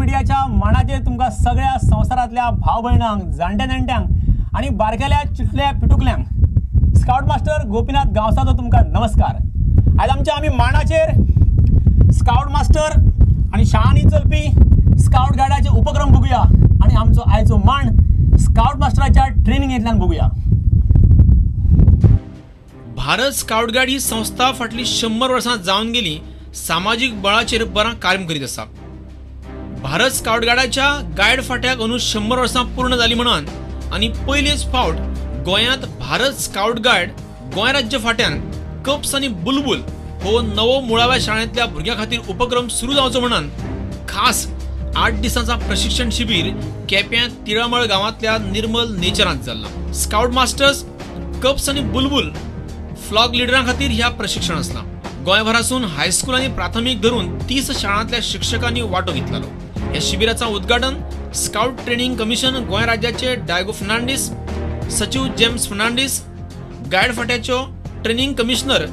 मिडियाच्या माणाचेर तुमकां सगळ्या संवसारांतल्या भाव भयणांक, जाणट्या जाणट्यांक आनी बारकेल्या चिटल्या पिटुकल्यांक स्काउट मास्टर गोपीनाथ गांवसाचो तुमकां नमस्कार। आयज आमच्या आमी माणाचेर स्काउट मास्टर आनी शाळांनी चलपी स्काउट गायडाचे उपक्रम बघूया आनी आमचो आयचो माण स्काउट मास्टराच्या ट्रेनिंगेंतल्यान बघूया। भारत स्काउट गायड ही संस्था फाटली 100 वर्सां जावन गेली सामाजीक बळाचेर बरां कार्य करीत आसा। भारत स्काउट गायडाच्या गायड फाट्याक अंदू 100 वर्सां पूर्ण जाली म्हणून आनी पयलेच फावट गोंयांत भारत स्काउट गायड गोंय राज्य फाट्यान कप्स आनी बुलबुल हो नवो मुळाव्या शाळेंतल्या भुरग्यां खातीर उपक्रम सुरू जावचो म्हणून खास 8 दिसांचा प्रशिक्षण शिबीर केप्यां तिळामळ गांवांतल्या निर्मल नेचरांत जाल्लां। स्काउट मास्टर्स कप्स आनी बुलबुल फ्लॉग लिडरां खातीर ह्या प्रशिक्षण आसलां। गोंयभरासून हायस्कूल आनी प्राथमीक धरून 30 शाळांतल्या शिक्षकांनी वांटो घेतलो। ह्या शिबिराचा उद्घाटन स्काउट ट्रेनिंग कमिशन गोंय राज्याचे डायगो फर्नांडीस, सचिव जेम्स फर्नांडीस, गायड फाट्याच्यो training commissioner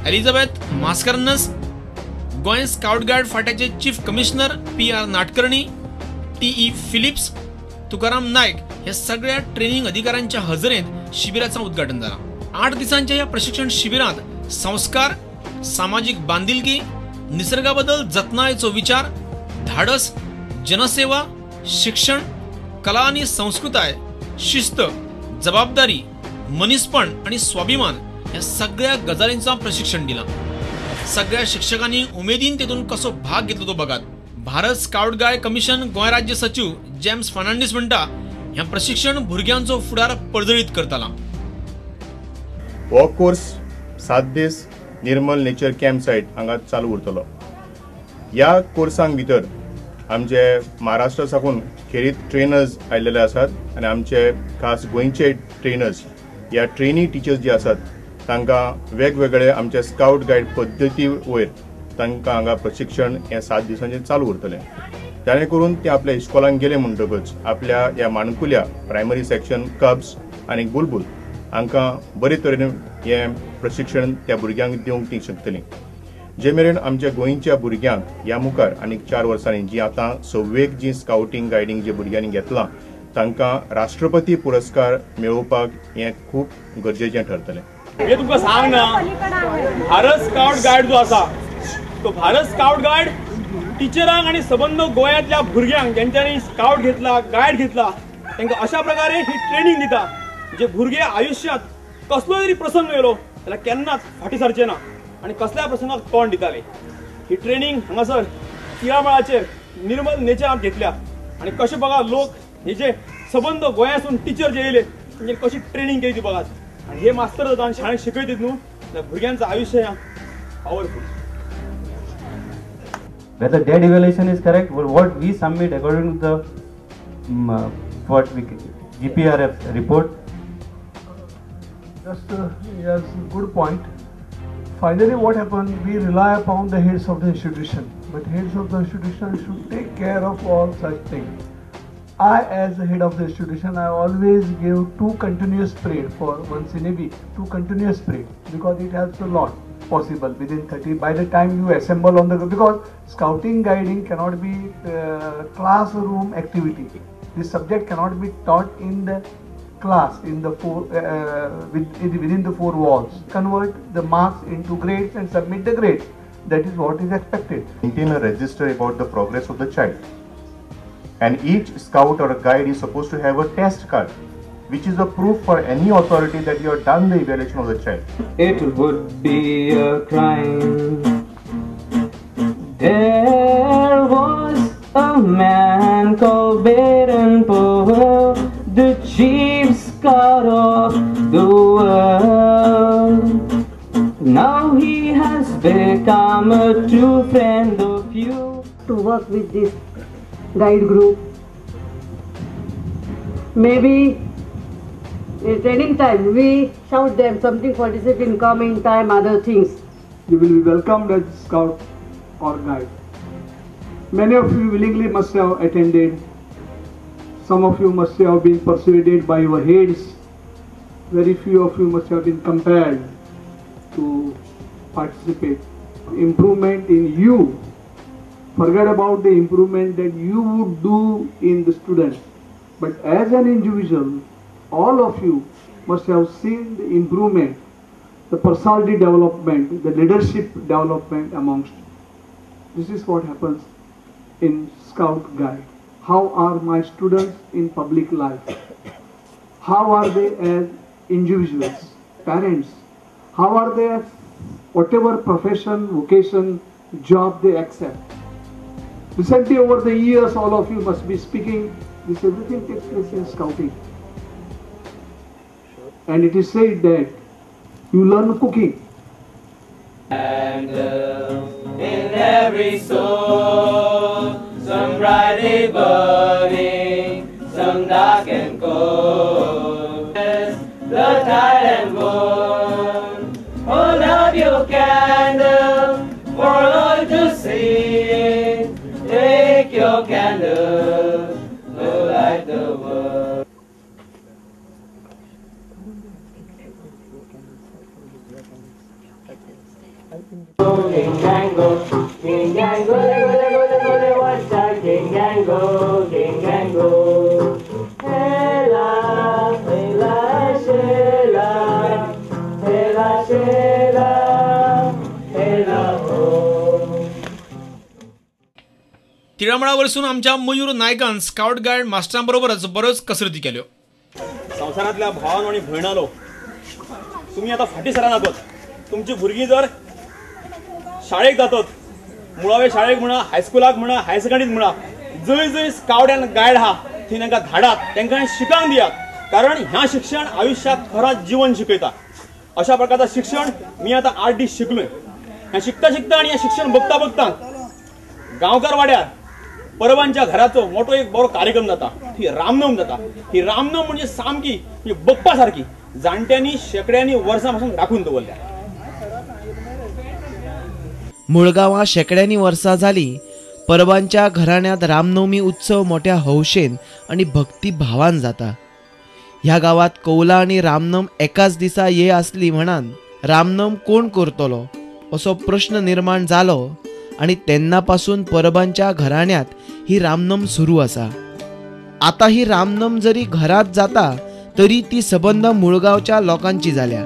Elizabeth Mascarenhas, Goa scout guide फाट्याचे chief commissioner P R. Nadkarni, T E. Philips, Tukaram Naik ह्या सगळ्या ट्रेनिंग अधिकाऱ्यांच्या हजेरेंत शिबिराचं उद्घाटन झालं। 8 दिसांच्या ह्या प्रशिक्षण शिबिरांत संस्कार, सामाजिक बांधिलकी, निसर्गाबद्दल जतनायेचो विचार, धाडस, जनसेवा, शिक्षण, कला आणि संस्कृताय, शिस्त, जबाबदारी, मनीसपण आणि स्वाभिमान ह्या सगळ्या गजालींचा प्रशिक्षण दिला। सगळ्या शिक्षकांनी उमेदीन तेतून कसो भाग घेतलो तो बघात। Bharat scout guide commission Goa राज्य सचिव जेम्स फर्नांडीस म्हणटा ह्या प्रशिक्षण भुरग्यांचो फुडार पर्जळीत करतला। हो कोर्स 7 दीस निर्मल नेचर कॅम्प सायट हांगा चालू उरतलो। ह्या कोर्सांक भितर आमचे महाराष्ट्रा साकून खेरीत ट्रेनर्स आयिल्ले आसात आनी आमचे खास गोंयचे ट्रेनर्स ह्या ट्रेनी टिचर्स जे आसात तांकां वेगवेगळे आमचे स्काउट गायड पद्दती वयर तांकां हांगा प्रशिक्षण हें 7 दिसांचें चालू उरतलें। जाणे करून ते आपल्या इस्कॉलान गेले म्हणटकच आपल्या ह्या माणकुल्या प्रायमरी सेक्शन कब्स आनी बुलबुल हांकां बरे तरेन हें प्रशिक्षण त्या भुरग्यांक दिवंक ती शकतलीं। जे मेरेन आमच्या गोंयच्या भुरग्यांक ह्या मुखार आनीक 4 वर्सांनी जी आतां 6वेक जी स्काउटींग गायडींग जे भुरग्यांनी घेतलां तांकां राष्ट्रपती पुरस्कार मेळोवपाक हें खूब गरजेचें ठरतलें। हे तुमकां सांग ना, भारत स्काउट गायड जो आसा तो भारत स्काउट गायड टिचरांक आनी सबंद गोंयांतल्या भुरग्यांक ज्यांच्यांनी स्काउट घेतला, गायड घेतला तांकां अशा प्रकारे ही ट्रेनिंग दिता जे भुरगे आयुष्यात कसलो तरी प्रसंग येयलो जाल्यार केन्नाच फाटीं सरचे ना आनी कसल्या प्रसंगाक तोंड दिताले। ही ट्रेनिंग हांगासर तिळामळाचेर निर्मल नेचरांत घेतल्या आनी कशें बघा लोक हे जे सबंद गोंयांसून टिचर जे येयले तेंच्यांनी कशी ट्रेनिंग केली ती बघात। आनी हे मास्तर जावन शाळेंत शिकयतात न्हू जाल्यार भुरग्यांचो आयुश्य ह्या powerful. Whether dead evaluation is correct or what we submit according to the what we GPRF report. Just yes, good point. Finally, what happened? We rely upon the heads of the institution, but heads of the institution should take care of all such things. I, as the head of the institution, I always give 2 continuous parade for once in a week, 2 continuous parade, because it helps a lot. Possible within 30 by the time you assemble on the, because scouting guiding cannot be classroom activity. This subject cannot be taught in the class, in the four within the 4 walls. Convert the marks into grades and submit the grades. That is what is expected. Maintain a register about the progress of the child, and each scout or a guide is supposed to have a test card, which is a proof for any authority that you have done the evaluation of the child. It would be a crime. There was a man called Baden Powell, the chief scout of the world. Now he has become a true friend of you. To work with this guide group, maybe in training time we shout them something for discipline, coming time, other things. You will be welcomed as scout or guide. Many of you willingly must have attended. Some of you must have been persuaded by your heads. Very few of you must have been compelled to participate. Improvement in you Forget about the improvement that you would do in the students, but as an individual, all of you must have seen the improvement, the personality development, the leadership development amongst you. This is what happens in Scout Guide. How are my students in public life? How are they as individuals, parents? How are they as whatever profession, vocation, job they accept? Recently, over the years, all of you must be speaking. This everything takes place in scouting. And it is said that you learn cooking. And in every soul, some brightly burning, some dark and cold. The tide and born. Hold up your candle for all to see. Take your candle, go light the world. King Gango, King Gango, gole gole gole, what's that? King Gango, King Gango. Hela, hela, shela, hela, shela, hela ho. तिळामळा वरसून आमच्या मयूर नायकान scout guide मास्टरां बरोबरच बऱ्योच कसरती केल्यो. संवसारांतल्या भावान आनी भयणालो, तुमी आतां फाटीं सरानात. तुमची भुरगीं जर शाळेक जातात, मुळावे शाळेक म्हणा, हायस्कुलाक म्हणा, हायर सेकंडरीत म्हणा, जंय जंय स्काउट अँड गायड आहा थंय तांकां धाडात, तांकां शिकांक दियात. कारण ह्या शिक्षण आयुश्याक खरांच जीवन शिकयता. अशा प्रकारचं शिक्षण मी आतां 8 दीस शिकलोय. हें शिकता शिकता आनी हें शिक्षण बघता बघता गांवकार वाड्यार परबांच्या घराचो मोठो एक बरो कार्यक्रम जाता, ती रामनम जाता. ही रामनम म्हणजे सामकी म्हणजे बघपा सारकी जाणट्यांनी शेंकड्यांनी वर्सां पासून राखून दवरल्या. मुळगांवां शेंकड्यांनी वर्सां जालीं परबांच्या घराण्यांत रामनवमी उत्सव मोठ्या हौशेन आनी भक्तिभावान जाता. ह्या गांवांत कौला आनी रामनम एकाच दिसा ये आसली म्हणान रामनम कोण करतलो असो प्रश्न निर्माण जालो आनी तेन्ना पासून परबांच्या घराण्यांत ही रामनम सुरू आसा. आतां ही रामनम जरी घरांत जाता तरी ती सबंद मुळगांवच्या लोकांची जाल्या.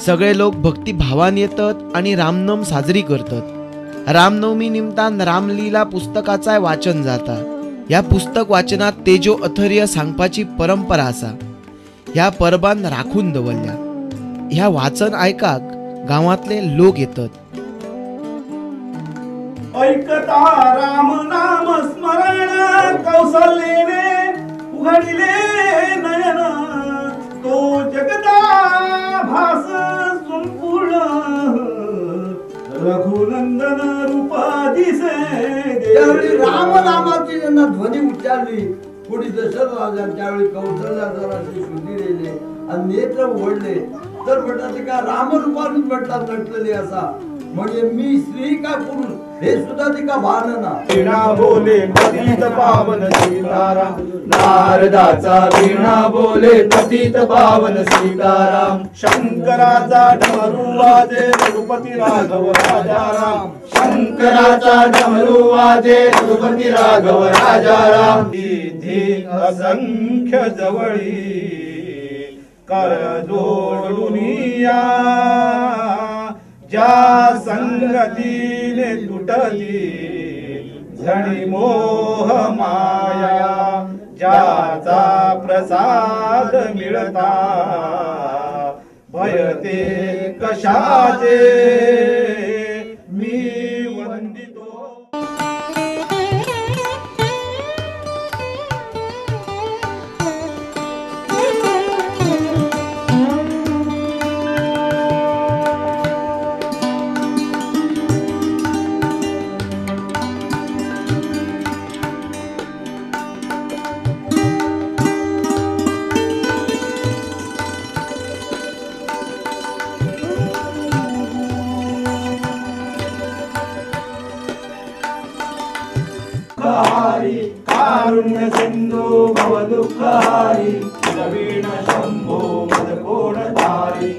सगळे लोक भक्तिभावान येतात आनी रामनम साजरी करतात. रामनवमी निमतान रामलीला पुस्तकाचाय वाचन जाता. ह्या पुस्तक वाचनात तेजो अथर्य सांगपाची परंपरा आसा. ह्या परबान राखून दवरल्या. ह्या वाचन आयकाक गांवांतले लोक येतात. ऐकता राम नाम स्मरण कौसल्येने उघडिले नयन, तो जगता भास संपूर्ण रघुनंदन रूप दिसे. त्यावेळी रामनामाची ज्यांना ध्वनी उच्चारली कोणी दशरथ राजान, त्यावेळी कौशल्या जराशी शुद्धी दिले आणि नेत्र उघडले तर म्हटलं ते का रामरूपाने म्हटलं नटलेली असा, म्हणजे मी स्त्री का पुरुष हे सुद्धा तिका भान ना. वीणा बोले पतित पावन सीताराम, नारदाचा वीणा बोले पतित पावन सीताराम, शंकराचा डमरू वाजे रघुपती राघव राजाराम, शंकराचा डमरू वाजे रघुपती राघव राजाराम. सिद्धी असंख्य जवळी कर जोडुनिया, ज्या संगतीने तुटली झणी मोह माया, ज्याचा प्रसाद मिळता भयते कशाचे मी वंदितो. कारुण्य सिंधु भव दुःखहारी, नवीन शंभो मदकोणधारी.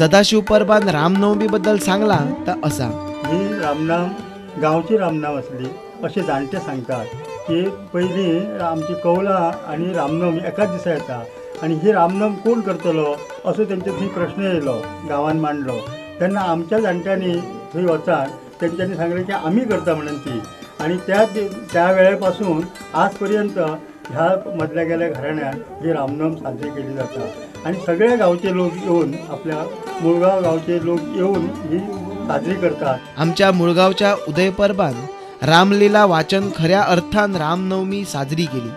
सदाशिव परबान रामनवमी बद्दल सांगला तर असा, ही रामनाम गांवची रामनाम आसली अशें जाणटे सांगतात की पयलीं आमची कौलां आनी रामनवमी एकाच दिसा येता आनी ही रामनम कोण करतलो असो तेंचे थंय प्रश्न येयलो, गांवान मांडलो. तेन्ना आमच्या जाणट्यांनी थंय वचान तेंच्यांनी सांगलें की आमी करता म्हणून ती, आनी त्या वेळे पासून आज पर्यंत ह्या मदल्या गेल्या घराण्यात ही रामनम साजरी केली जाता आनी सगळ्या गांवचे लोक येवन आपल्या मुळगांव गांवचे लोक येवन ही साजरी करतात. आमच्या मुळगांवच्या उदय परबान रामलीला वाचन खऱ्या अर्थान रामनवमी साजरी केली.